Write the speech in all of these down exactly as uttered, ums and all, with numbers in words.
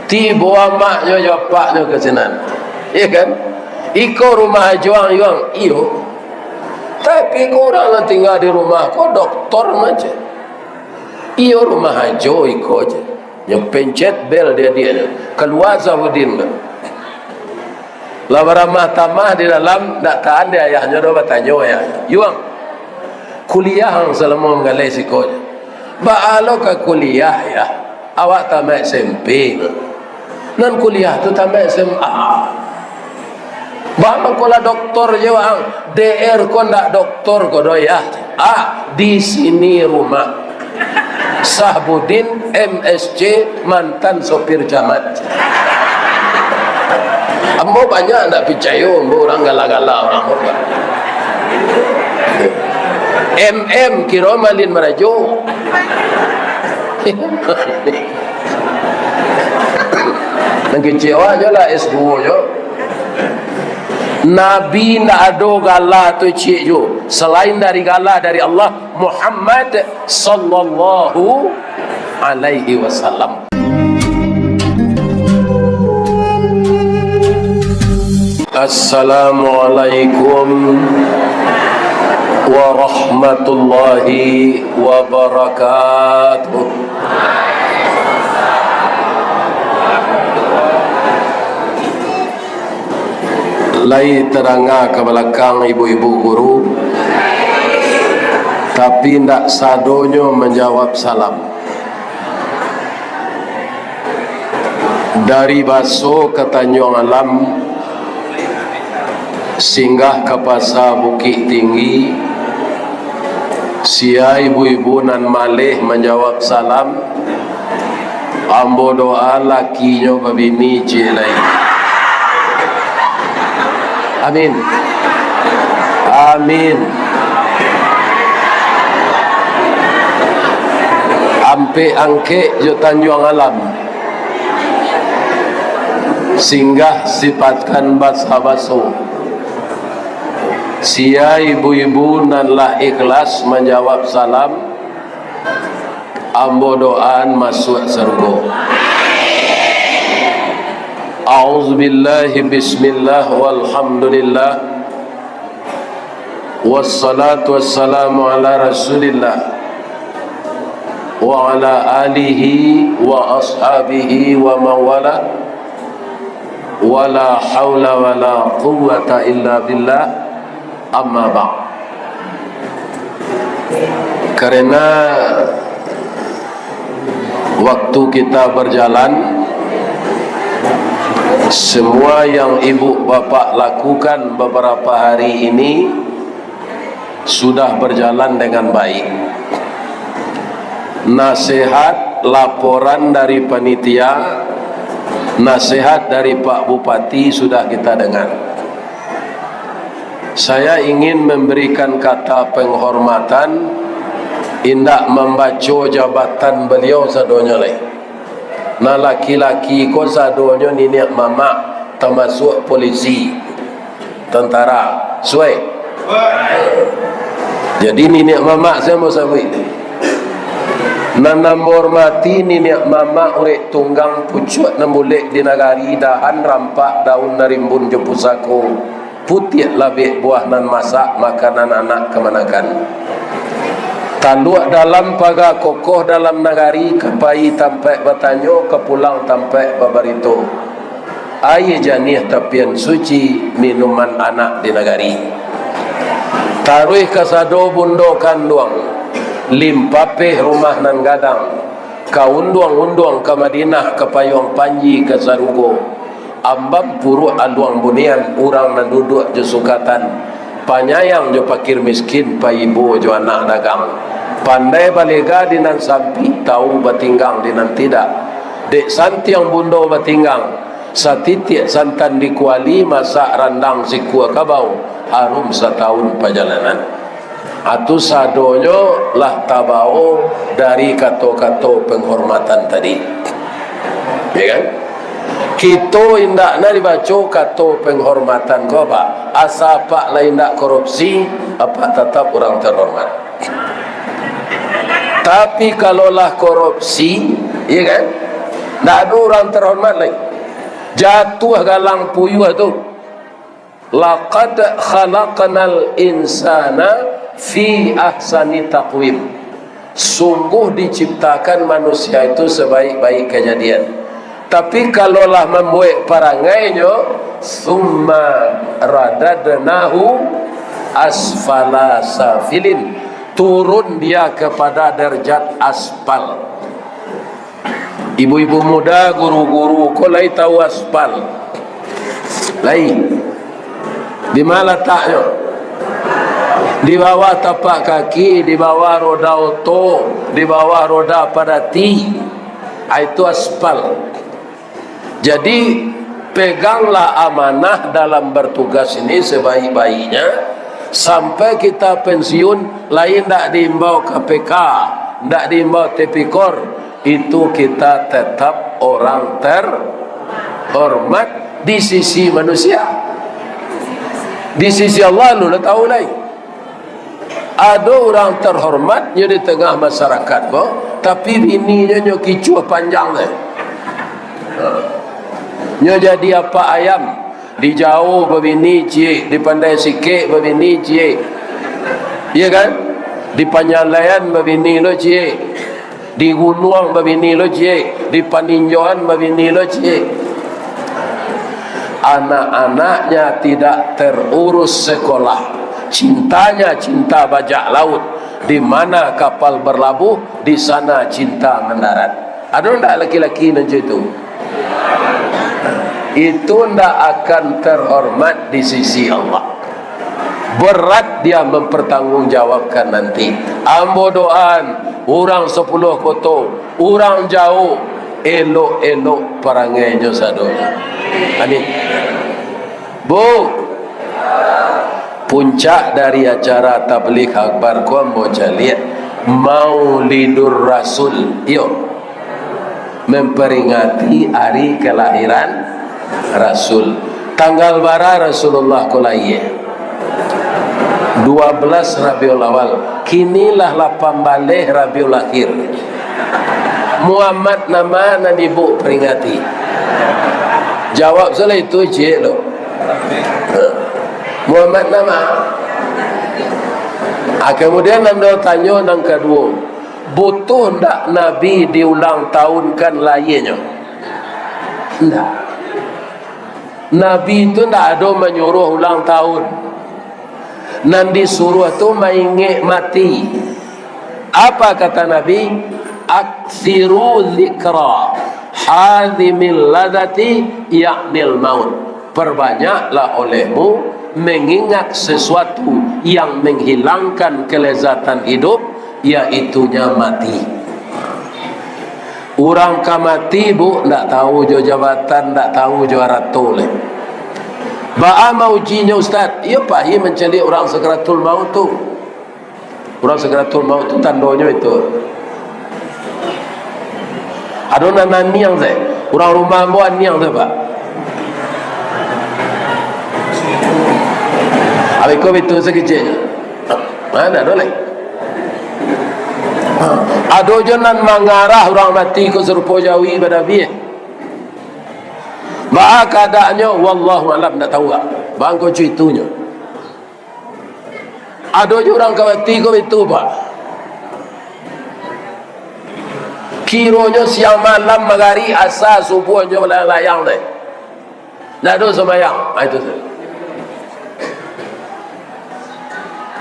Tibo amaknyo jo apaknyo ka sinan. Iyo kan? Iko rumah Ajo ang, Yuang? Iyo. Tapi ko urang nan tingga di rumah ko doktor macam. Iyo, rumah Ajo iko je. Nyo pencet bel di adiaknyo. Kalua Sabudin tu. Lah baramah tamah di dalam, ndak tahan di ayahnyo doh batanyo, ayah. Yuang, kuliah ang salamo manggaleh siko je. Baa lo ka kuliah, Yah? Awak tamaik S M P ko. Nan kuliah tu tamaik S M A. Baa mangko lah doktor je waang? D R ko ndak doktor ko doh, Yah. Ah, di sini rumah. Sahbudin, M S C, mantan sopir camat. Ambo banyak ndak picayo, ambo urang gala-gala urang. M M, kiro malin marajo. Nan kecek awak jo lah S duo jo. Nabi ndak ado gala tu ciek jo, salain dari gala dari Allah, Muhammad sallallahu alaihi wasallam. Assalamualaikum warahmatullahi wabarakatuh. Lai tadanga ka balakang ibu-ibu guru, tapi ndak sadonyo manjawab salam. Dari Baso ka Tanjuang Alam, singgah ka Pasa Bukik Tinggi, sia ibu-ibu nan maleh manjawab salam, ambo doa lakinyo babini ciek lai. Amin. Amin. Ampek Angkek jo Tanjuang Alam. Singgah Sipatan Basa-Baso. Sia ibu-ibu nan lah ikhlas manjawab salam, ambo doaan masuak sarugo. A'udzubillahi, bismillah, walhamdulillah. Wassalatu wassalamu ala Rasulillah wa ala alihi wa ashabihi wa mawala. Wala haula wala quwwata illa billah. Amma ba'd. Karena waktu kita berjalan, semua yang ibu bapak lakukan beberapa hari ini sudah berjalan dengan baik. Nasihat, laporan dari panitia, nasihat dari Pak Bupati sudah kita dengar. Saya ingin memberikan kata penghormatan, indak mambaco jabatan beliau sadonyo lai. Nah, laki-laki ko sadonyo niniak mamak, tamasuak polisi, tentara. Suai? Jadi, niniak mamak sia ambo sabuik. Nan ambo hormati niniak mamak urek tunggang pucuak nan bulek di nagari, dahan rampak daun nan rimbun jo pusako, putiak labek buah nan masak, makanan anak kamanakan. Taluak dalam paga kokoh dalam nagari, ka pai tampaik batanyo, ka pulang tampaik babarito. Aia janiah tapian suci, minuman anak di nagari. Taruih kasado bundo kanduang, limpapeh rumah nan gadang, ka unduang-unduang ka Madinah, ka payuang panji ka sarugo. Ambam puruak aluang bunian, urang nan duduak jo sukatan, panyayang jo pakir miskin, paibo jo anak dagang. Pandai balega di nan sampik, tau batinggang di nan tidak. Dek santiang bundo batinggang, satitiak santan di kuali, masak randang sikua kabau, harum satahun pajalanan. Atu sadonyo lah tabao dari kato-kato penghormatan tadi. Ya kan? Kito indak nak dibaco kato penghormatan ko, Pak. Asa Apak lah indak korupsi, Apak tatap urang terhormat. Tapi, kalau lah korupsi, ya kan? Ndak ado urang terhormat lai. Jatuah galang puyuah tu. "Laqad khalaqnal insana fi ahsani taqwim." Sungguh diciptakan manusia itu sebaik-baik kejadian. Tapi kalau lah mambuek parangainyo, "Tsumma radadnahu asfala safilin." Turun dia kepada derajat aspal. Ibu-ibu muda, guru-guru, ko lai tahu aspal? Lai. Di ma lataknyo? Di bawah tapak kaki, di bawah roda oto, di bawah roda padati. Ah, itu aspal. Jadi, peganglah amanah dalam bertugas ini sebaik-baiknya, sampai kita pensiun, lai ndak diimbau K P K, ndak diimbau Tipikor, itu kita tetap orang terhormat di sisi manusia. Di sisi Allah, lu lah tahu lai. Ado urang terhormat nyo di tengah masyarakat ko, tapi bininyo nyo kicuah panjang deh. Nyo jadi apak ayam, di Jauah babini ciek, di Pandai Sikek babini ciek. Iya kan? Di Panjalaian babini lo ciek. Di gunuang babini lo ciek, di paninjoan babini lo ciek. Anak-anaknya tidak terurus sekolah. Cintanya cinta bajak laut. Di mana kapal berlabuh, di sana cinta mendarat. Ado ndak laki-laki macam itu? Itu ndak akan terhormat di sisi Allah. Berat dia mempertanggungjawabkan nanti. Ambo doaan, urang Sapuluah Koto, urang Jauah, elok-elok parangainyo sadonyo. Amin. Bu, puncak dari acara tabligh akbar ko ambo caliak, Maulidur Rasul. Iyo. Memperingati hari kelahiran Rasul. Tanggal bara Rasulullah ko lahia? Dua belas Rabiul Awal. Kini lah lapan baleh Rabiul Akhir. Muhammad nama nan ibu peringati? Jawab salah itu, ciek lo. Muhammad nama. Ah, kemudian ando tanyo nan kaduo, butuh ndak Nabi diulang tahunkan lahianyo? Ndak. Nabi tu ndak ado manyuruh ulang tahun. Nan disuruh tu maingek mati. Apa kata Nabi? "Aktsiru dzikra hadzimil ladzati, yaknil maut." Perbanyaklah olehmu mengingat sesuatu yang menghilangkan kelezatan hidup, yaitunya mati. Urang ka mati, Bu, ndak tahu jo jabatan, ndak tahu jo arato lai. Baa maujinyo, Ustaz? Iyo, pai mancaliak urang sakaratul maut tu. Urang sakaratul maut tu tandonyo itu. Ado nan aniang sae. Urang rumah ambo aniang sae, Pak. Abih ko itu sakeceknyo. Mana ado lai? Ado jo nan mangarah urang mati ko sarupo jawi badabiah. Baa kaadaannyo, wallahu alam, ndak tahu, Pak. Bangko cuitunyo. Ado jo urang ka mati ko itu, Pak. Kironyo siang malam, magari, asa, subuah, nyo layang-layang deh. Ndak ado sumbayang. Ah, itu tu.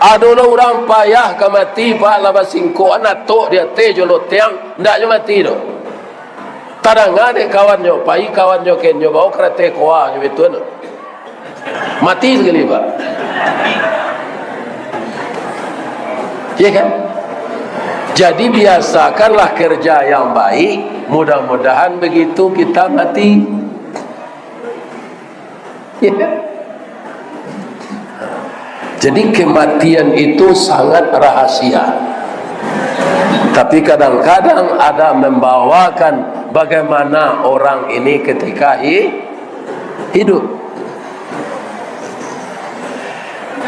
Ado lo urang payah ka mati, Pak, lah basingkokan atok di ateh jo lotiang, ndak nyo mati doh. Tadanga dek kawannyo, pai kawannyo kennyo, bawo karateh koa nyo itu tu. Mati sakali, Pak. Iya kan? Jadi, biasakanlah kerja yang baik, mudah-mudahan begitu kita mati. Iya kan? Jadi, kematian itu sangat rahasia. Tapi kadang-kadang ada membawakan bagaimana orang ini ketika hi-, hidup.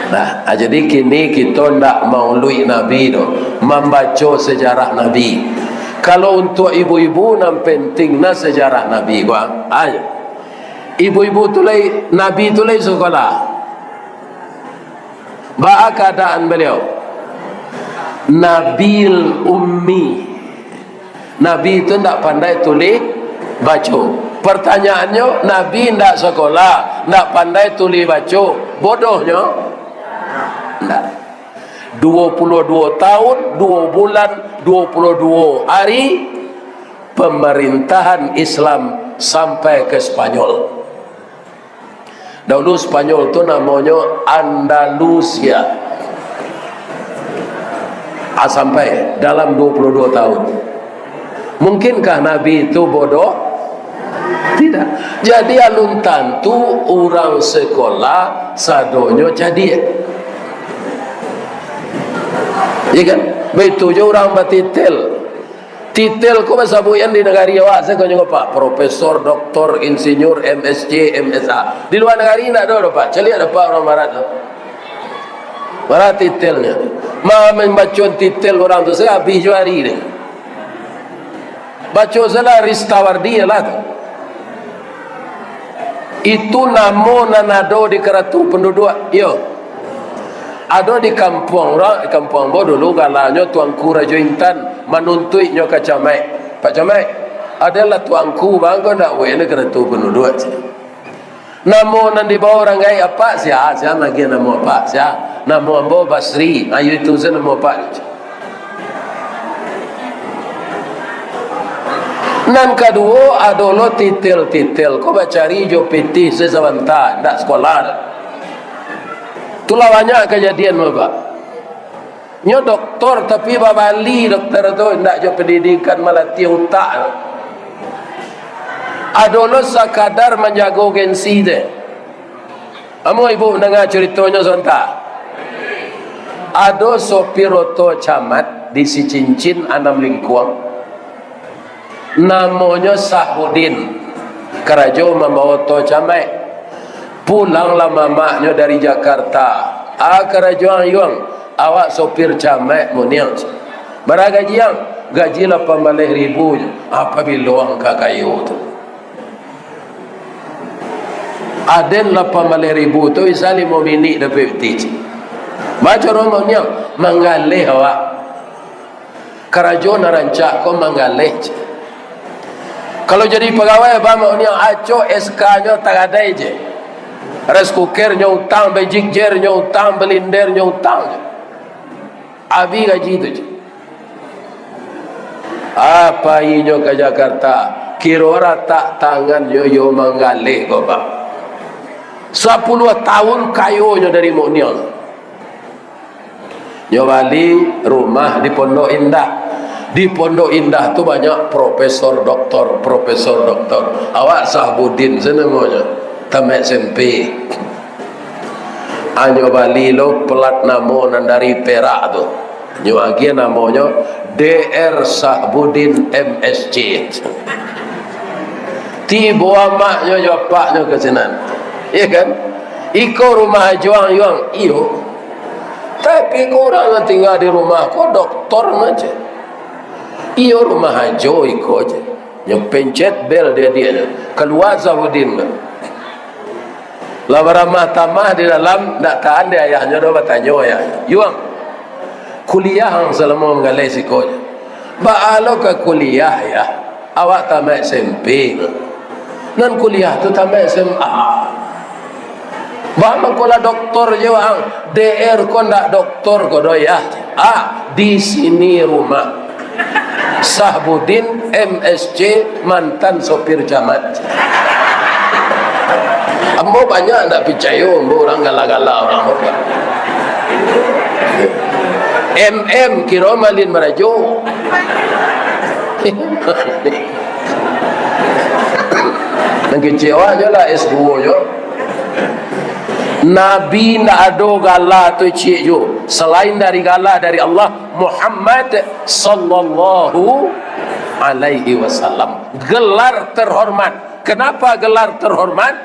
Nah, ah, jadi kini kito ndak mauluik Nabi doh, mambaco sejarah Nabi. Kalau untuak ibu-ibu, nan penting nah sejarah Nabi ko, ah. Ayo. Ibu-ibu tu lai, Nabi tu lai sakolah. Baa kaadaan baliau? Nabil Ummi. Nabi tu ndak pandai tulih baco. Pertanyaannyo, Nabi ndak sakolah, ndak pandai tulih baco, bodohnyo? Ndak. Duo puluah duo tahun, duo bulan, duo puluah duo hari pemerintahan Islam sampai ke Spanyol. Dahulu Spanyol tu namonyo Andalusia. Ah, sampai dalam duo puluah duo tahun. Mungkinkah Nabi itu bodoh? Tidak. Jadi, alun tantu urang sekolah sadonyo cadiak. Ya kan? Baitu jo urang batitel. Titel ko basabuikan di nagari awak sajo ko, Pak. Profesor, doktor, insinyur, M S C, M S A. Di lua nagari indak ado doh, Pak. Caliak dek Apak urang barat tu. Bara titelnyo? Ma-, mambaco titel urang tu sajo abih jo ari ni. Baco sajolah Ristawardi lah tu. Itu namo nan ado di karatu panduduak, iyo. Ado di kampuang urang, di kampuang ambo dulu galanyo Tuanku Rajo Intan, manuntuiknyo ka Camaik. "Pak Camaik, adolah Tuanku, baa ko ndak buek di karatu panduduak?" Namo nan dibao urang gaek, "Apak sia?" "Sia maagiah namo Apak?" "Sia?" "Namo ambo Basri." "Ayo, itu sajo namo Apak." Nan kaduo, ado lo titel-titel ko bacari jo pitih se sabanta, ndak sakolah. Tu lah banyak kajadian, Bapak. Nyo doktor, tapi babali doktor tu, indak jo pandidikan malatiah utak. Ado lo sakadar manjago gengsi tu. Amuah ibu mandanga caritonyo sabanta. Ado sopir oto camat di Sicincin Anam Lingkuang. Namonyo Sahbudin, karajo mambawa oto camaik. Pulanglah mamaknyo dari Jakarta. "Ah, karajo ang, Yuang, awak sopir camaik moniang." "Bara gaji ang?" "Gaji lapan baleh ribu." "Apabilo ang ka kayo tu?" "Aden lapan baleh ribu tu, bisa limo minik dapek pitih." "Baa caro moniang?" "Manggaleh awak." Karajo nan rancak ko manggaleh. Kalau jadi pagawai, baa moniang, acok S K-nyo tagadai je. Rice cooker nyo utang, magic jar nyo utang, blender nyo utang je. Abih gaji tu je. Apo inyo ka Jakarta, kiro ratak tangannyo yo manggaleh ko, Pak. Sapuluah tahun kayonyo dari moniang. Nyo bali rumah di Pondok Indah. Di Pondok Indah tu banyak profesor doktor, profesor doktor. Awak Sahbudin se namonyo, tamaik S M P. Anyo bali lo plat namo nan dari Perak tu. Nyo agiah namonyo D R Sahbudin M S C. Tibo amaknyo jo apaknyo ka sinan. Iyo kan? "Iko rumah ajo ang, Yuang?" "Iyo." "Tapi ko urang nan tingga di rumah ko doktor mah," cek. "Iyo, rumah ajo iko," cek. Nyo pencet bel di adiaknyo. Kalua Sahbudin tu. Lah baramah tamah di dalam, ndak tahan di ayahnyo doh batanyo ayahnyo, "Yuang, kuliah ang salamo manggaleh siko?" cek. "Baa lo ka kuliah, Yah? Awak tamaik S M P ko. Nan kuliah tu tamaik S M A. Baa mangko lah doktor jo ang?" "D R ko ndak doktor ko doh, Yah. Ah, di sini rumah. Sahbudin M S C, mantan sopir camat." Ambo banyak ndak picayo, ambo urang gala-gala urang. M M kiro malin marajo. Nan kecek awak jo lah S duo jo. Nabi ndak ado gala tu ciek jo, salain dari gala dari Allah, Muhammad sallallahu alaihi wasallam. Gelar terhormat. Kenapa gelar terhormat?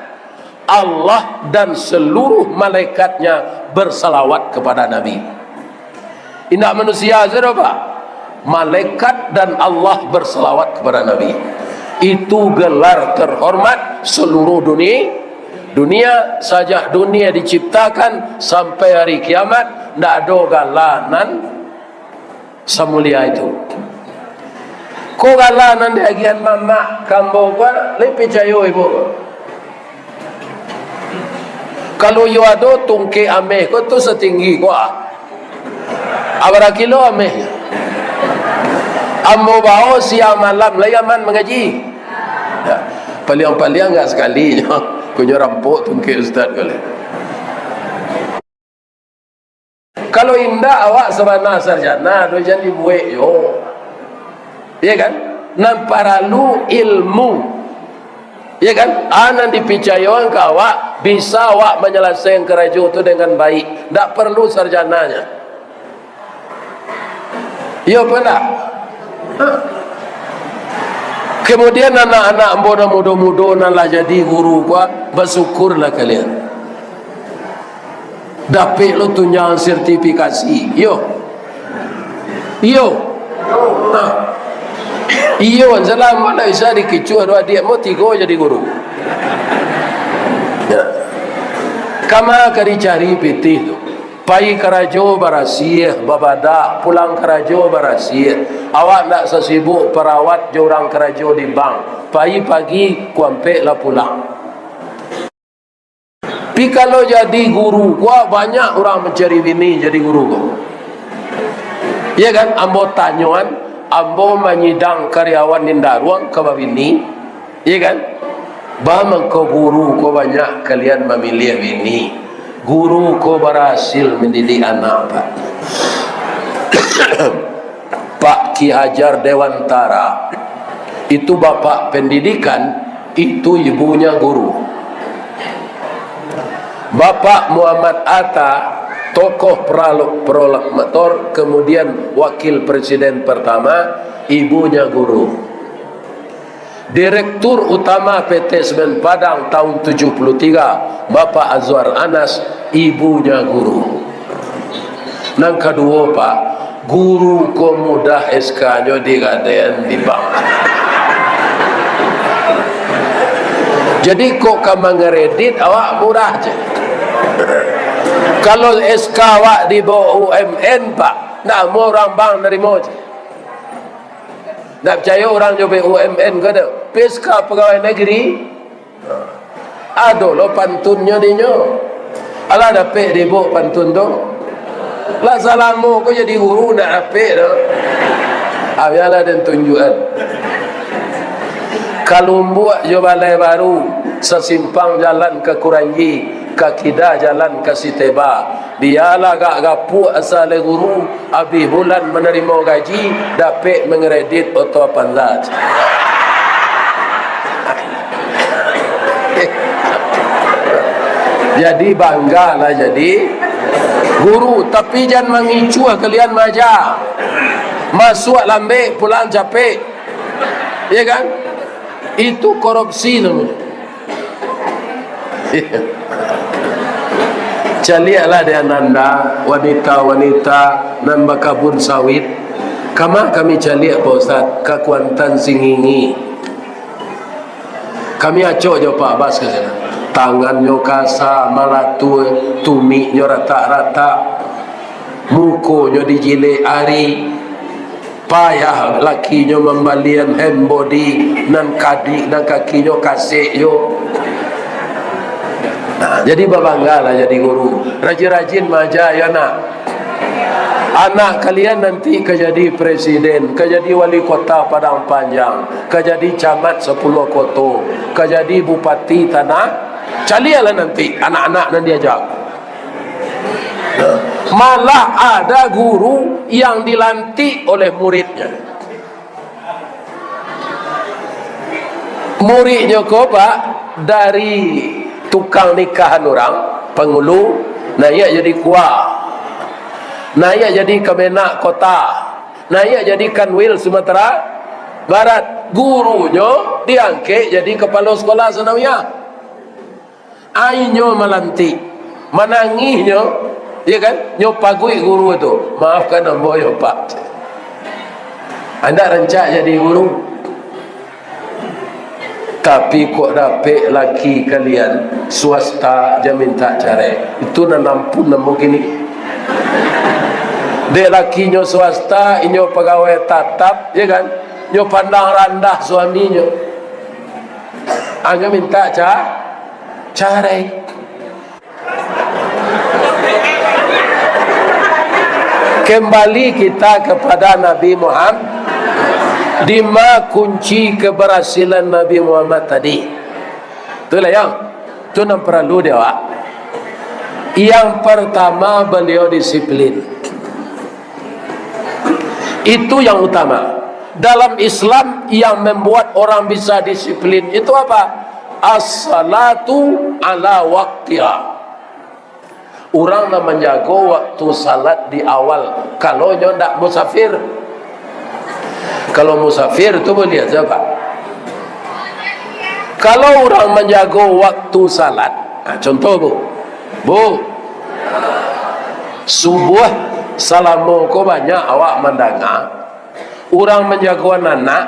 Allah dan seluruh malaikatnya bersalawat kepada Nabi. Indak manusia sajo, Pak. Malaikat dan Allah berselawat kepada Nabi. Itu gelar terhormat seluruh dunia. Dunia, sajak dunia diciptakan sampai hari kiamat, ndak ado gala nan samulia itu. Ko gala nan diagiahan mamak ka ambo ko, lai picayo ibu ko. Kalau iyo ado tungkek ameh ko tu satinggi ko, ah. Abara kilo ameh? Ambo bao siang malam, lai aman mangaji? Ya. Paliang-paliang agak sakali nyo, ko nyo rampok tungkek ustaz ko lai. Kalau indak, awak sabana sarjana tu jan dibuek yo. Iya kan? Nan paralu ilmu. Iya kan? Ah, nan dipicayoan ka awak, bisa awak manyalasaikan karajo tu dengan baik. Ndak paralu sarjananya. Iyo apo ndak? Hah? Kemudian anak-anak ambo nan mudo-mudo nan lah jadi guru ko, basyukurlah kalian. Dapek lo tunjangan sertifikasi. Iyo. Iyo. Nah. Iyo, jan lah ambo ndak bisa dikicuah doh, adiak ambo tigo jadi guru. Ya. Kama ka dicari pitih tu? Pai karajo barasiah, babadak, pulang karajo barasiah. Awak ndak sasibuk parawat jo urang karajo di bank. Pai pagi, kuampek lah pulang. Pi kalau jadi guru, ko banyak urang mancari bini jadi guru ko. Iya kan? Ambo tanyoan, ambo manyidang karyawan di Indaruang ka babini. Iya kan? Ba mangko guru ko banyak kalian mamiliah bini. Guru ko barasil mandidik anak, Pak. Pak Ki Hajar Dewantara, itu bapak pendidikan, itu ibunya guru. Bapak Muhammad Atta, tokoh pralo-, proklamator, kemudian wakil presiden pertama, ibunya guru. Direktur Utama P T Semen Padang tahun tujuh puluh tiga, Bapak Azwar Anas, ibunya guru. Nan kaduo, Pak, guru ko mudah S K-nyo digadaian di bank. Jadi, kok ka mangeredit, awak murah je. Kalau S K awak di bawah U M N, Pak, ndak amuah urang bank narimo je. Ndak picayo urang jo B U M N ko tu. P S K pegawai negeri. Ado lo pantunnyo dinyo. Alah dapek dek ibuk pantun tu? Lah salamo ko jadi guru ndak dapek tu. Ah, bialah den tunjuakan. Kalumbuak jo Balai Baru, sasimpang jalan ka Kuranji, ka kida jalan ka Siteba. Bialah agak gapuak asa lai guru, abih bulan manarimo gaji, dapek mangeredit oto Avanza. Jadi, banggalah jadi guru, tapi jan mangicuah kalian maaja. Masuak lambek, pulang capek. Ya kan? Itu korupsi namonyo. Caliaklah di ananda, wanita-wanita nan bakabun sawit. Kama kami caliak, Pak Ustaz? Ka Kuantan Singingi. Kami acok jo Pak Bas ka sinan. Tangannyo kasa, malatua, tumiknyo ratak-ratak, mukonyo dijilek ari. Payah lakinyo mambalian hand body nan kadik, nan kakinyo kasek yo. Nah, jadi babanggalah jadi guru. Rajin-rajin maaja yo, nak. Anak kalian nanti ka jadi presiden, ka jadi wali kota Padang Panjang, ka jadi camat Sapuluah Koto, ka jadi bupati Tanah. Caliaklah nanti anak-anak nan diaja. Malah ada guru yang dilantik oleh muridnya. Muridnyo ko, Pak, dari tukang nikahan urang, pangulu, naiak jadi kua, naiak jadi kamenag kota, naiak jadi kanwil Sumatera Barat. Gurunyo diangkek jadi kapalo sekolah sanawiyah. Ai nyo malantik, manangih nyo, ya kan? Nyo paguik guru tu, "Maafkan ambo yo, Pak." Andak rancak jadi guru. Tapi kok dapek laki kalian swasta jan mintak carai. Itu nan ampun namo kini. Dek lakinyo swasta, inyo pagawai tatap, ya kan? Nyo pandang randah suaminyo. Anyo mintak ca-, carai. Kembali kita kepada Nabi Muhammad. Dima kunci keberhasilan Nabi Muhammad tadi? Itulah yang, itu nan paralu di awak. Yang pertama, beliau disiplin. Itu yang utama. Dalam Islam, yang membuat orang bisa disiplin itu apa? As-salatu ala waktiha. Urang nan manjago waktu salat di awal, kalau nyo ndak musafir. Kalau musafir tu boleh aja, Pak. Kalau urang manjago waktu salat, nah, contoh, Bu. Bu, subuah salamo ko banyak awak mandanga, urang manjagoan anak,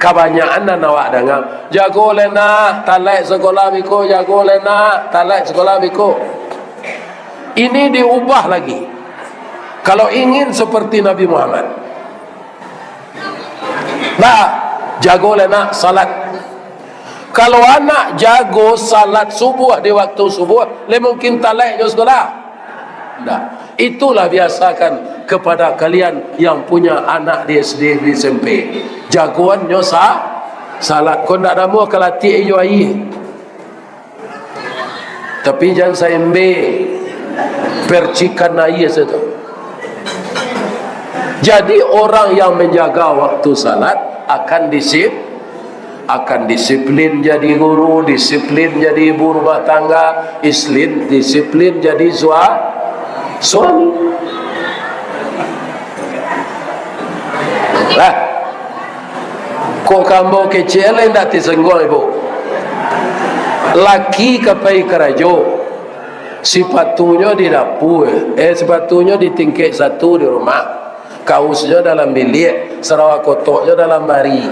kabanyakan nan awak danga, "Jago lai nak, talaik sakolah beko, jago lai nak, talaik sakolah beko." Ini diubah lagi. Kalau ingin seperti Nabi Muhammad, nah, jago lai nak salat. Kalau anak jago salat subuah di waktu subuah, lai mungkin talaik jo sakolah? Ndak. Itulah biasakan kepada kalian yang punya anak di S D, di S M P. Jagoannyo sa-, salat. Kok ndak namuah ka latiah iyo aia. Tapi jan saembe percikan aia sajo. Jadi, orang yang menjaga waktu salat akan disip-, akan disiplin jadi guru, disiplin jadi ibu rumah tangga, islin-, disiplin jadi sua-, suami. Lah, kok ka ambo kecek lai ndak tisengguang, Ibu. Laki ka pai karajo, sipatunyo di dapua, eh, sipatunyo di tingkek satu di rumah, kausnyo dalam biliak, sarawa kotoknyo dalam bari.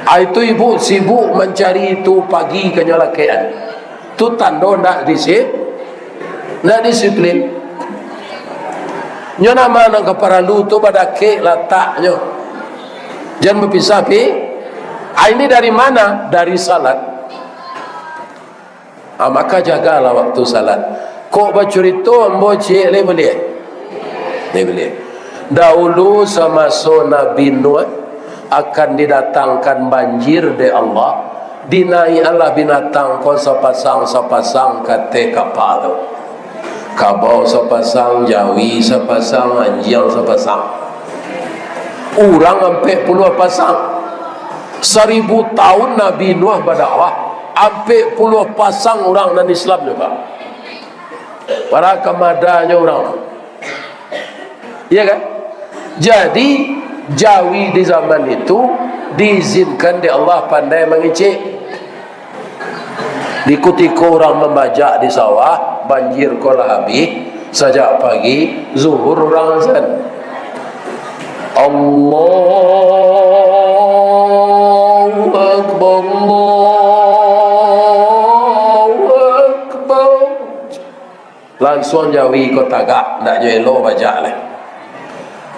Ah, itu ibu sibuk mancari itu pagi kanyo lakekan. Tu tando ndak disi-, ndak disiplin. Nyo nama nan ka paralu tu badakek lataknyo. Jan bapisah pi-, ah, ini dari mana? Dari salat. Ah, maka jagalah waktu salat. Kok bacurito ambo ciek lai buliah? Lai buliah. Dahulu samaso Nabi Nuh akan didatangkan banjir dek Allah, dinaiaklah binatang ko sapasang-sapasang ka ateh kapa tu. Kabau sapasang, jawi sapasang, anjiang sapasang. Urang ampek puluah pasang. Saribu tahun Nabi Nuh badakwah, ampek puluah pasang urang nan Islam juo. Padahal kamadanyo urang. Iya kan? Jadi, jawi di zaman itu diizinkan dek Allah pandai mangecek. Di kutiko urang mambajak di sawah, banjir ko lah habih, sajak pagi, zuhur urang azan. Allahu Akbar, Allahu Akbar. Lansuang jawi ko tagak, ndak jo elok bajak lai.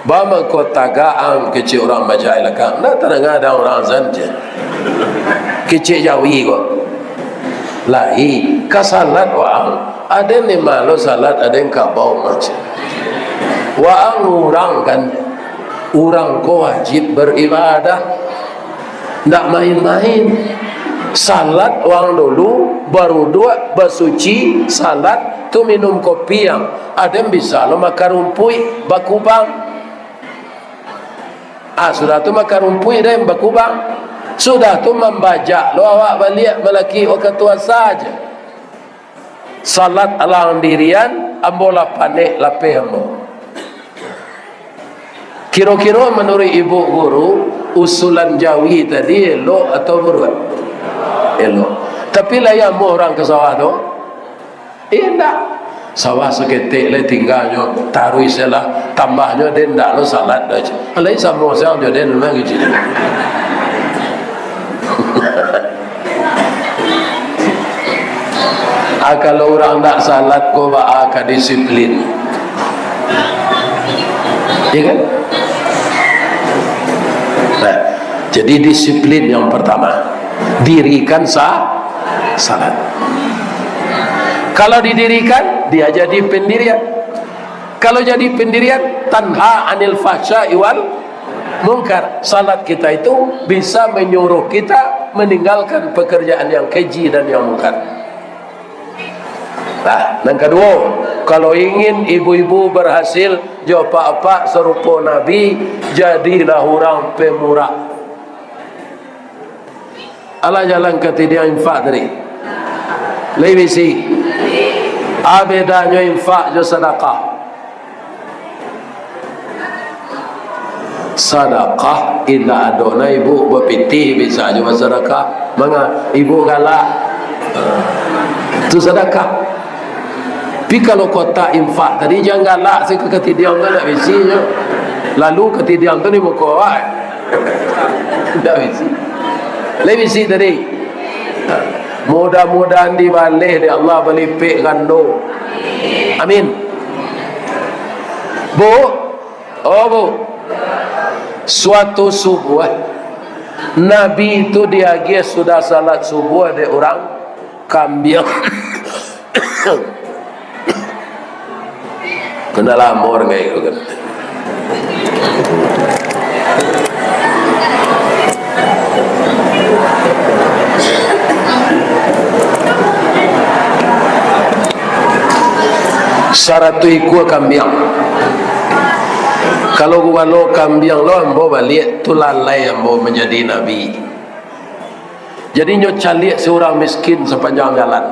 Ba mangko tagak ang, kecek urang bajak di lakang. Ndak tadanga ado urang azan je. Kecek jawi ko. Lai, ka salat waang. Aden ni malo salat, aden kabau mace. Waang urang kan. Urang ko wajib beribadah. Ndak main-main. Salat waang dulu, baruduak, basuci, salat, tu minum kopi ang. Aden bisa lo makan rumpuik, bakubang. Ah, sudah tu makan rumpuik den, bakubang. Sudah tu mambajak lo awak baliak, malaki wakatua saja. Salat alang dirian, ambo lah panek lapeh ambo. Kiro-kiro manuruik ibu guru, usulan jawi tadi elok atau buruak? Elok. Tapi lai amuah urang ka sawah tu? Indak. Sawah saketek lai tingganyo, taruih se lah, tambahnyo den ndak lo salat doh. Lai samo siang jo den memang gitu. Ah, kalau urang ndak salat ko, baa ka disiplin? Ya kan? Nah, jadi disiplin yang pertama. Dirikan sa-, salat. Kalau didirikan, dia jadi pendirian. Kalau jadi pendirian, tanha anil fahsya'i wal mungkar. Salat kita itu bisa menyuruh kita meninggalkan pekerjaan yang keji dan yang mungkar. Nah, nan kaduo, kalau ingin ibu-ibu berhasil jo apak-apak sarupo Nabi, jadilah urang pemurah. Alah jalan ka tidiang infak tadi. Lai bisi. A bedanyo infak jo sadakah. Sadakah indak ado na ibu bapitih bisa jo basadakah. Manga ibu galak. Tu sadakah. Tapi kalau kotak infak tadi, jan galak se ka katidiang tu, ndak bisi nyo. Lalu katidiang tu di muko awak. Ndak bisi. Lai bisi tadi. Mudah-mudahan dibaleh dek Allah balipek gando. Amin. Bu, oh Bu, suatu subuah, Nabi tu diagiah sudah salat subuah dek urang, kambiang. Kena lamo dengai ko kan. Saratuih ikua kambiang. Kalau gubalo kambiang lo ambo baliak, tu lalai ambo manjadi nabi. Jadi, nyo caliak surang miskin sapanjang jalan.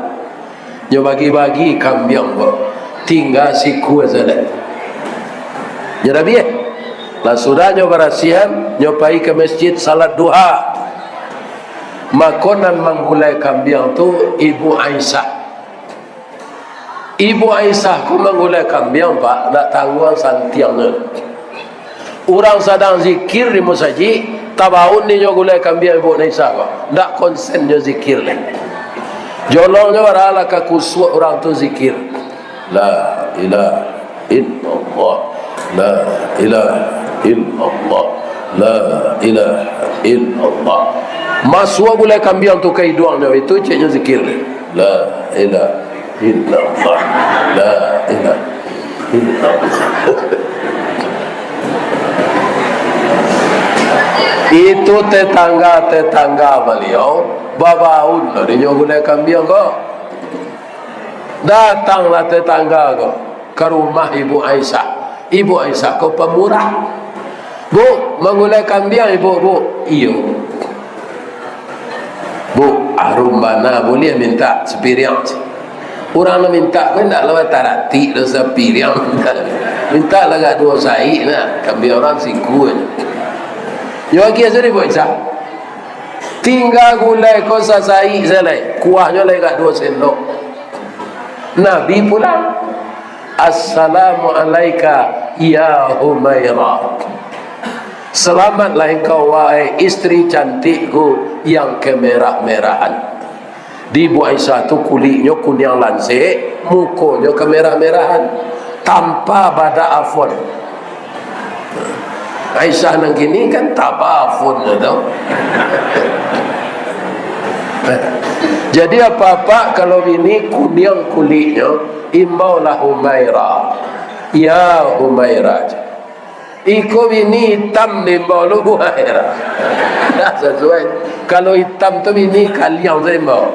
Nyo bagi-bagi kambiang ko, tingga sikua sajo. Nyo dah bieh. Lah sudah nyo barasiahan, nyo pai ka masjid salat duha. Mako, nan manggulai kambiang tu Ibu Aisyah. Ibu Aisyah ko manggulai kambiang, Pak, ndak tangguang santiangnyo. Urang sadang zikir di musajik, tabaun inyo gulai kambiang Ibu Aisyah ko. Ndak konsen nyo zikir lai. Jolongnyo baralah ka kusuak urang tu zikir. La ilaha illallah. La ilaha illallah. La ilaha illallah. Masuak gulai kambiang tu ka iduangnyo, itu ceknyo zikir. La ilaha illallah. La ilaha illallah. Itu tetangga-tetangga baliau babaun lah dinyo gulai kambiang ko. Datanglah tetangga ko ka rumah Ibu Aisyah. Ibu Aisyah ko pamurah. "Bu, manggulai kambiang, Ibu, Bu?" "Iyo." "Bu, arum bana, buliah mintak sapiriang?" Urang nan mintak ko indak lah bataratik doh sapiriang mintak. Mintak lah agak duo saik nah, kambiang urang sikua. Nyo agiah sajo Ibu Aisyah. Tingga gulai ko sasaik sajo lai, kuahnyo lai agak duo sendok. Nabi pulang. "Assalamu alaika ya Humaira. Selamatlah engkau, wahai istri cantikku yang kemerah-merahan." Di Ibu Aisyah tu kuliknyo kuniang lansek, mukonyo kemerah-merahan, tanpa badak afon. Aisyah nan kini kan taba afon tu. Jadi, apak-apak kalau bini kuniang kuliknyo, imbaulah Humaira. "Ya Humaira." Iko bini itam diimbau lu, Humaira. Ndak sasuai. Kalau itam tu bini, kaliang tu diimbau.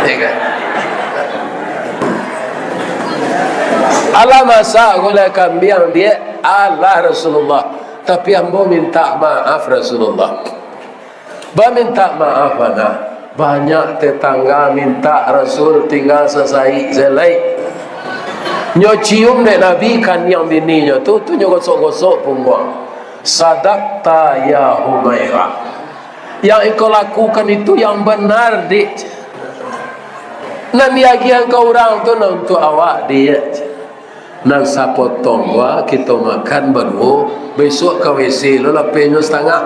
Ya kan? "Alah masak gulai kambiang, Diak?" "Alah, Rasulullah. Tapi ambo mintak maaf, Rasulullah." Bamintak maaf bana. Banyak tetangga mintak Rasul tingga sasaik sajo lai. Nyo cium dek Nabi kaniang bininyo tu, tu nyo gosok-gosok pungguang. "Sadakta ya Humaira. Yang engkau lakukan itu yang benar, Dik." Nan diagiahan ka urang tu nan untuak awak, Diak. Nan sapotong ko kito makan baduo, bisuak ka W C lo lapehnyo satangah.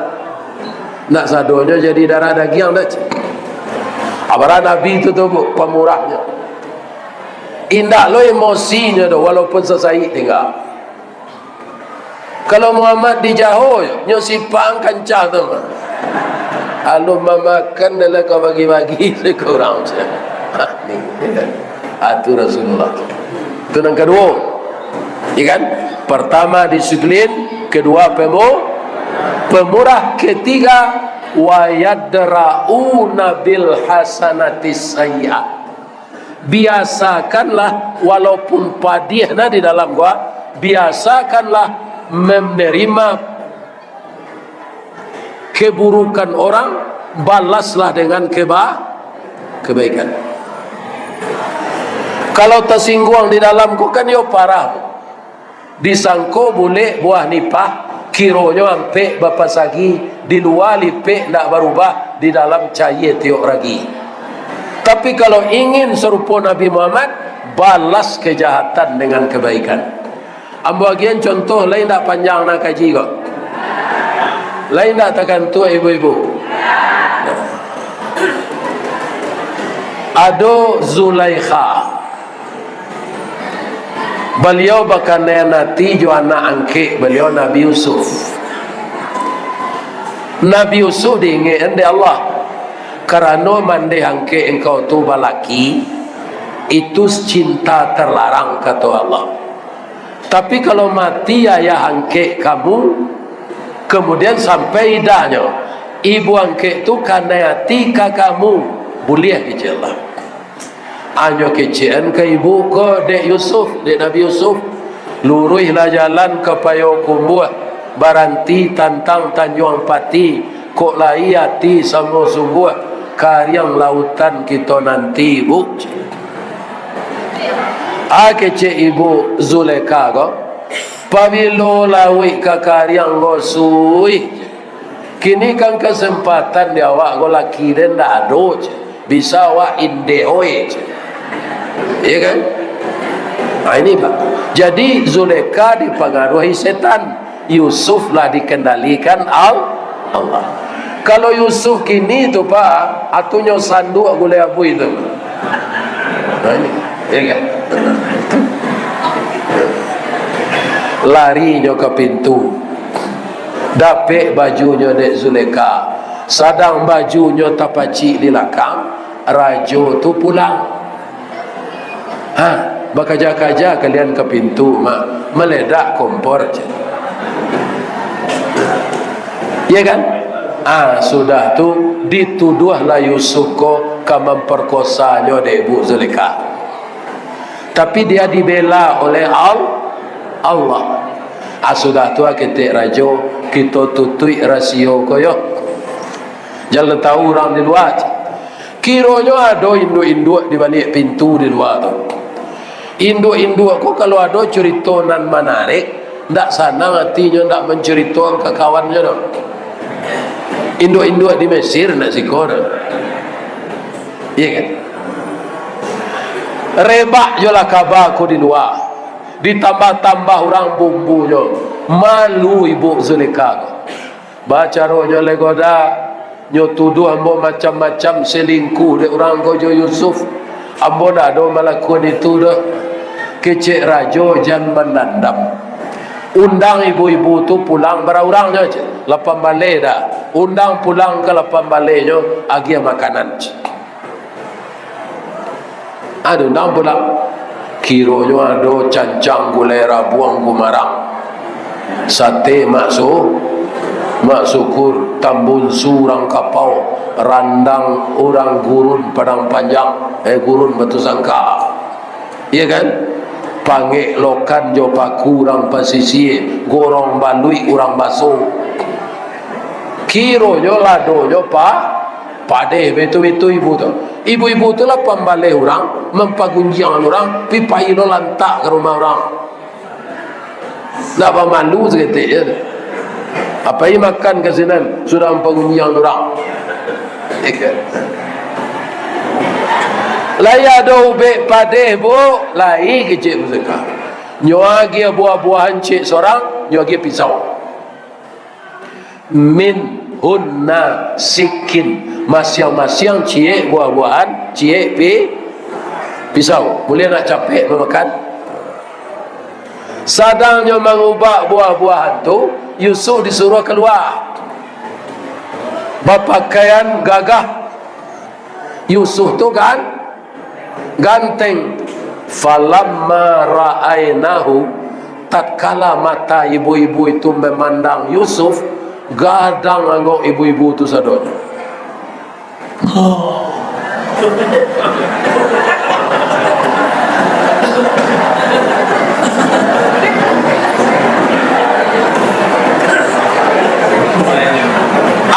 Nak sadonyo jadi darah dagiang dah, cik. Abarah Nabi tu, tu, Bu, pamurahnyo. Indak lo emosinyo doh, walaupun sasaik tingga. Kalau Muhammad dijaho, nyo sipang kancah tu mah. Alun mamakan dah lah ka bagi-bagi, sakurang macam. Ni, ya. Ah, tu Rasulullah. Tu nan kaduo. Ya kan? Pertama disiplin, kedua pemu-, pemurah, ketiga wa yadra'una bil hasanatis sayyi'ah. Biasakanlah, walaupun padiah nah di dalam gua, biasakanlah menerima keburukan orang, balaslah dengan keba-, kebaikan. Kalau tasingguang di dalam ko kan yo parah. Disangko bulek buah nipah, kironyo ampek bapasagi, di lua lipek ndak barubah, di dalam cayie tiok ragi. Tapi kalau ingin sarupo Nabi Muhammad, balas kejahatan dengan kebaikan. Ambo agian contoh, lain ndak panjang nan kaji ko. Lain ndak takantuak ibu-ibu. Ado Zulaikha. Baliau bakhianat ati jo anak angkek baliau, Nabi Yusuf. Nabi Yusuf diingek-an dek Allah, karano mandeh angkek engkau tu balaki, itu cinta terlarang, kato Allah. Tapi kalau mati ayah angkek kamu, kemudian sampai idahnyo, ibu angkek tu kanai ati ka kamu, buliah, kecek Allah. Anyo kecek-an ka ibu ko dek Yusuf, dek Nabi Yusuf, luruihlah jalan ka Payokumbuah, baranti tantang Tanjuang Pati, kok lai ati samo sungguah, kariang lautan kito nanti, Bu. Ah, kecek ibu Zulekha ko, pabilo lauik ka kariang ko, suih. Kini kan kasempatan di awak ko, laki den ndak ado, cek. Bisa awak indeh oe, cek. Iya kan? Nah, ini, Pak. Jadi, Zulekha dipangaruhi setan. Yusuf lah dikendalikan Al-, Allah. Kalau Yusuf kini tu, Pak, atunyo sanduak gulai abuih tu. Nah, ini. Iya kan? Larinyo ka pintu. Dapek bajunyo dek Zulekha. Sadang bajunyo tapacik di lakang, rajo tu pulang. Ha, bakaja-kaja kalian ka pintu, ma-, maledak kompor, cek. Iya kan? Ah, sudah tu, dituduahlah Yusuf ko ka mamparkosanyo dek ibu Zulekha. Tapi dia dibela oleh Al-, Allah. Ah, sudah tu, ah, ketek rajo, kito tutuik rasio ko yo. Jan lah tau urang di lua. Kironyo ado induak-induak di baliak pintu di lua tu. Induak-induak ko kalau ado curito nan manarik, ndak sanang atinyo ndak mancuritoan ka kawannyo doh. Induak-induak di Mesir ndak siko doh. Iya kan? Rebak jolah kaba ko di lua. Ditambah-tambah urang bumbunyo. Malu ibu Zulekha ko. Bacaronyo lai goda, nyo tuduah ambo macam-macam, selingkuh dek urang ko jo Yusuf. Ambo ndak ado malakuan itu doh. Kecek rajo, jan mandandam. Undang ibu-ibu tu pulang bara urang nyo, cek. Lapan baleh dah. Undang pulang ka lapan balehnyo, agiah makanan, cek. Ado nan pulang. Kironyo ado cancang gulai rabuang gumarang. Sate mak su-, mak sukur, tambunsu urang Kapau, randang urang Gurun Padang Panjang, eh, Gurun Batu Sangka. Iya kan? Pangek lokan jo paku urang Pasisia, gorong baluik urang Baso. Kironyo ladonyo pa-, padeh betu-betu ibu tu. Ibu-ibu tu lah pambaleh urang, mampagunjiang urang, pi pai lo lantak ka rumah urang. Ndak bamalu saketek je. Apai makan ka sinan, sudah mampagunjiang urang. Lai ado ubek padeh, Bu, lai kecek pusaka. Nyo agiah buah-buahan ciek sorang, nyo agiah pisau. Minhunna sikin, masiang-masiang ciek buah-buahan, ciek pi-, pisau. Buliah nak capek mamakan. Sadang nyo mangubak buah-buahan tu, Yusuf disuruah kalua. Bapakaian gagah. Yusuf tu kan ganteng. Falamma ra'ainahu, tatkala mata ibu-ibu itu mamandang Yusuf, gadang angok ibu-ibu tu sadonyo.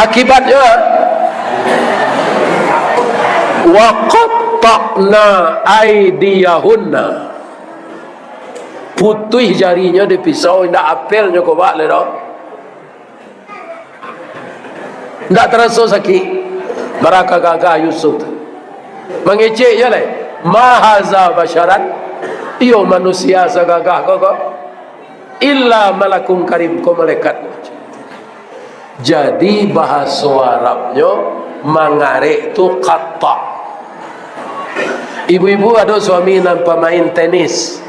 Akibatnyo, wa qatta'na aidiyahunna. Putuih jarinyo di pisau, indak apel nyo kobak lai doh. Indak taraso sakik. Bara ka gagah Yusuf tu. Mangecek je lai. Ma haza basyaran. Iyo manusia sagagah ko, ko. Illa malakun karim, ko malaikat. Jadi, bahaso Arabnyo mangarek tu qatta'. Ibu-ibu ado suami nan pamain tenis.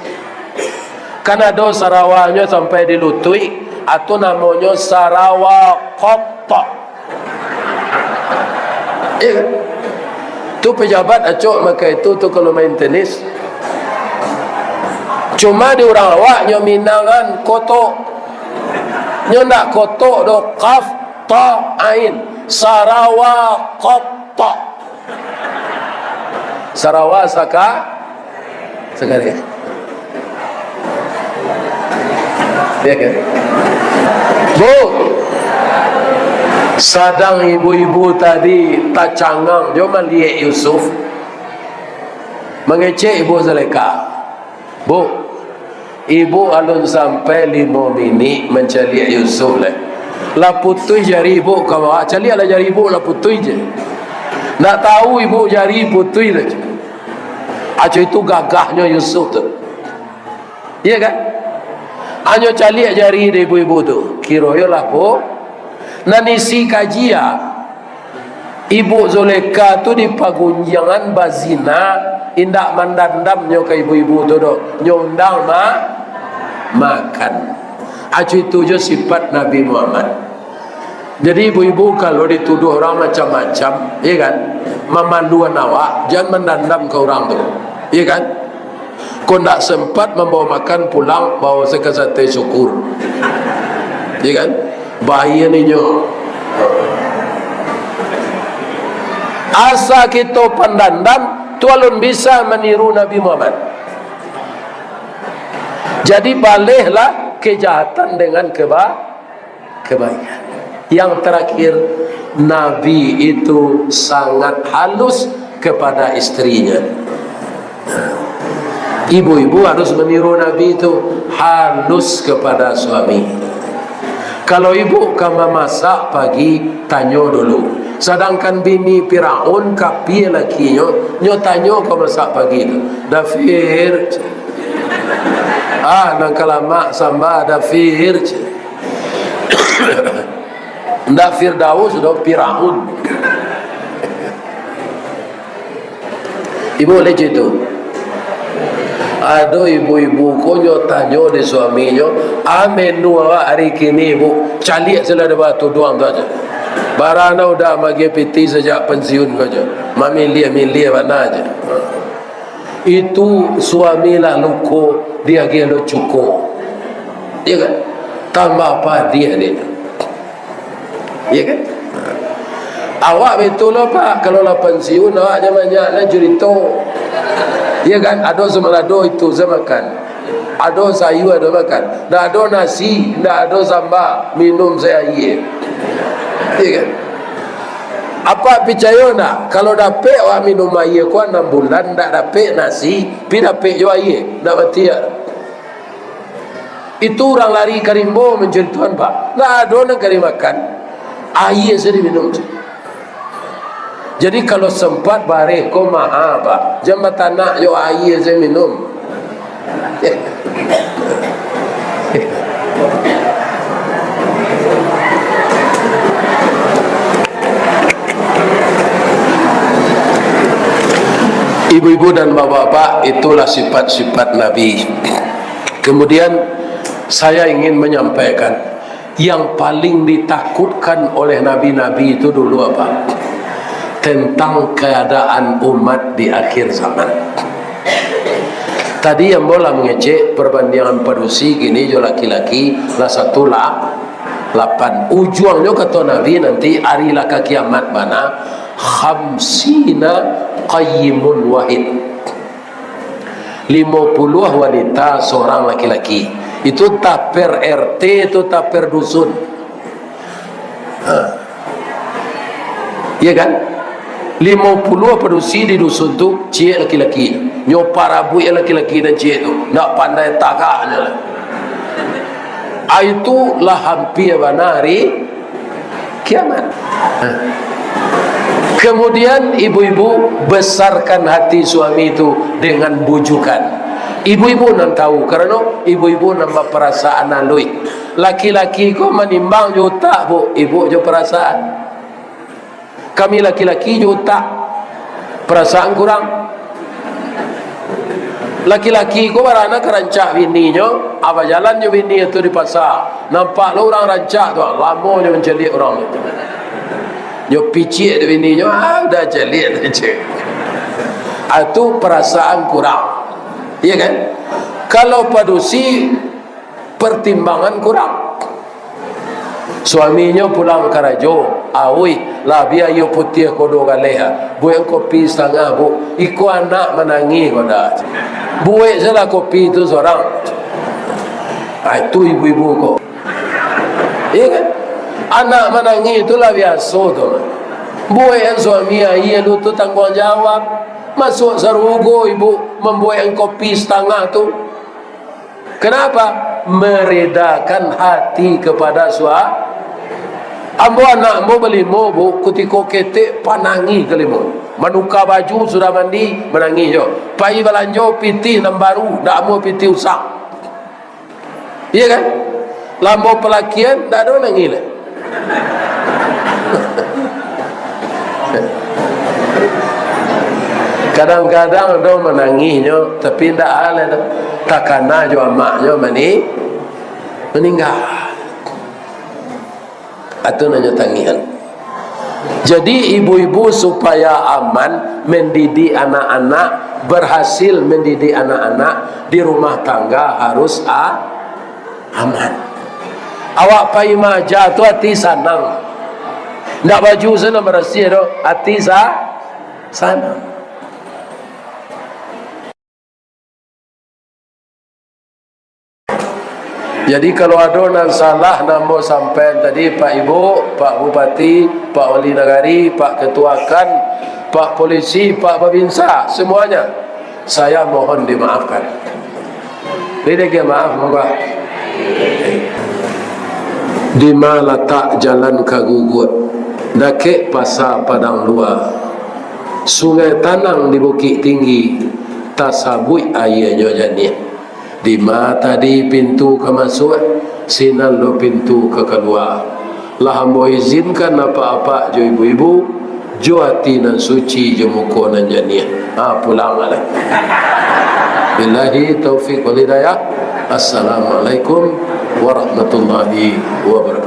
Kan ado sarawanyo sampai di lutuik, atu namonyo sarawa qatta'. Iya kan? Tu pejabat acok makai tu, tu kalau main tenis. Cuma di urang awak, nyo Minangan kotok. Nyo ndak kotok doh, qaf, ta, ain. Sarawa qatta'. Sarawa saka-, sakali. Ya kan? Bu, sadang ibu-ibu tadi tacangang jo maliek Yusuf. Mangecek ibu Zulaikha. Bu, ibu alun sampai limo minik mancaliak Yusuf lai. Lah putuih jari ibu ka bawah, caliaklah jari ibu lah putuih je. Ndak tahu ibu jari putuih lai. Aco itu gagahnyo Yusuf tu. Iya kan? Anyo caliak jari dek ibu-ibu tu. Kiro yo lah, Bu. Nan isi kaji, ah, Ibu Zulaikha tu di pagunjiangan bazina, indak mandandamnyo ka ibu-ibu tu doh. Nyo undang ma-, makan. Aco itu jo sifat Nabi Muhammad. Jadi, ibu-ibu, kalau dituduah urang macam-macam, iya kan, mamaluan awak, jan mandandam ka urang tu, iya kan. Kok ndak sempat mambawa makan pulang, bawa se ka sate syukur, iya kan, bahaya ninyo. Asa kito pandandam tu alun bisa maniru Nabi Muhammad. Jadi, balehlah kejahatan dengan keba-, kebaikan. Yang terakhir, Nabi itu sangat halus kepada istrinya. Ibu-ibu harus meniru Nabi itu, halus kepada suami. Kalau ibu ka mamasak pagi, tanyo dulu. Sadangkan bini Firaun, kapia lakinyo, nyo tanyo ka masak pagi tu, "Dafir, ah, nan ka lamak samba, Dafir." Ndak Firdaus doh, Firaun. Ibu lucu tu. Ado ibu-ibu ko nyo tanyo di suaminyo, "Ah, menu awak hari kini, Bu?" Caliak se lah dek batuduang tu aja. Bara nan udah maagiah pitih sajak pensiun ko aja. Mamiliah-miliah bana aja. Itu suami lah luko, diagiah lo cuko. Iya kan? Tambah padiah dia. Iya kan? Awak betul lah, Pak. Kalau lah pensiun, awak jan banyak lah cerito. Iya kan? Ado samalado itu se makan. Ado sayua, ado makan. Ndak ado nasi, ndak ado samba, minum se aia. Iya kan? Apak picayo ndak? Kalau dapek awak minum aia ko anam bulan, ndak dapek nasi, pi dapek jo aia, ndak mati awak. Itu urang lari ka rimbo mancaritoan, Pak. Ndak ado nan ka dimakan. Aia se diminum. Jadi, kalau sempat bareh ko maha, Pak. Jan batanak jo aia sajo minum. Ibu-ibu dan bapak-bapak, itulah sifat-sifat Nabi. Kemudian, saya ingin menyampaikan, yang paling ditakutkan oleh nabi-nabi itu dulu apa? Tentang keadaan umat di akhir zaman. Tadi ambo lah mangecek perbandingan padusi kini jo laki-laki, lah satu lah lapan. Ujuangnyo, kato Nabi, nanti ari lah ka kiamat bana, khamsina qayyimun wahid. Limo puluah wanita, sorang laki-laki. Itu taper R T, itu taper dusun. Ha. Iya kan? Limo puluah padusi di dusun tu, ciek laki-laki. Nyo parabuik laki-laki nan ciek tu. Ndak pandai tagaknyo lah. Ah, itu lah hampia bana hari kiamat. Kemudian ibu-ibu besarkan hati suami tu dengan bujukan. Ibu-ibu nan tahu, karano ibu-ibu nan baparasaan aluih. Laki-laki ko manimbang jo utak, Bu, ibu jo parasaan. Kami laki-laki jo utak, parasaan kurang. Laki-laki ko barana ka rancak bininyo, ah, bajalan jo bini tu di pasa. Nampak lo urang rancak tu, ah, lamonyo mancaliak urang tu. Nyo piciak dek bininyo, ah, udah caliak tu, cek. Ah, tu parasaan kurang. Iya kan? Kalau padusi, pertimbangan kurang. Suaminyo pulang karajo, auih, lah bia iyo putiah ko duo galeh, ah. Buek kopi satangah, Bu. Iko anak manangih ko dah. Buek sajolah kopi tu sorang. Ah, itu ibu-ibu ko. Iya kan? Anak manangih tu lah biaso tu. Buek suami, aia lu tu tangguang jawab. Masuak sarugo ibu mambuek kopi satangah tu. Kenapa? Meredakan hati kepada sua-, ambo, anak ambo balimo, Bu, kutiko ketek panangih kalimo. Manuka baju, sudah mandi, manangih jo. Pai balanjo, pitih nan baru, ndak amuah pitih usang. Iya kan? Lah ambo palakian, ndak ado nangih lai. Kadang-kadang ado manangihnyo, tapi ndak alai doh. Takana jo amaknyo mani-, maningga. Atau nanyo tangihan. Jadi, ibu-ibu supaya aman mendidik anak-anak, berhasil mendidik anak-anak di rumah tangga harus a-, aman. Awak pai maaja tu ati sanang. Ndak baju sajo nan barasiah doh, ati sa-, sanang. Jadi, kalau ado nan salah nan ambo sampaian tadi, Pak Ibu, Pak Bupati, Pak Wali Nagari, Pak Ketua KAN, Pak Polisi, Pak Babinsa, semuanya, saya mohon dimaafkan. Jadi, dia maaf, monggo. Dima latak jalan ka Guguak, dakek Pasa Padang Lua, Sungai Tanang di Bukik Tinggi, tasabuik aianyo janiah. Dima tadi pintu ka masuak, sinan lo pintu ka kalua. Lah ambo izinkan apak-apak jo ibu-ibu, jo ati nan suci, jo muko nan janiah. Ha, pulang lah. Billahi taufik wal hidayah. Assalamualaikum warahmatullahi wabarakatuh.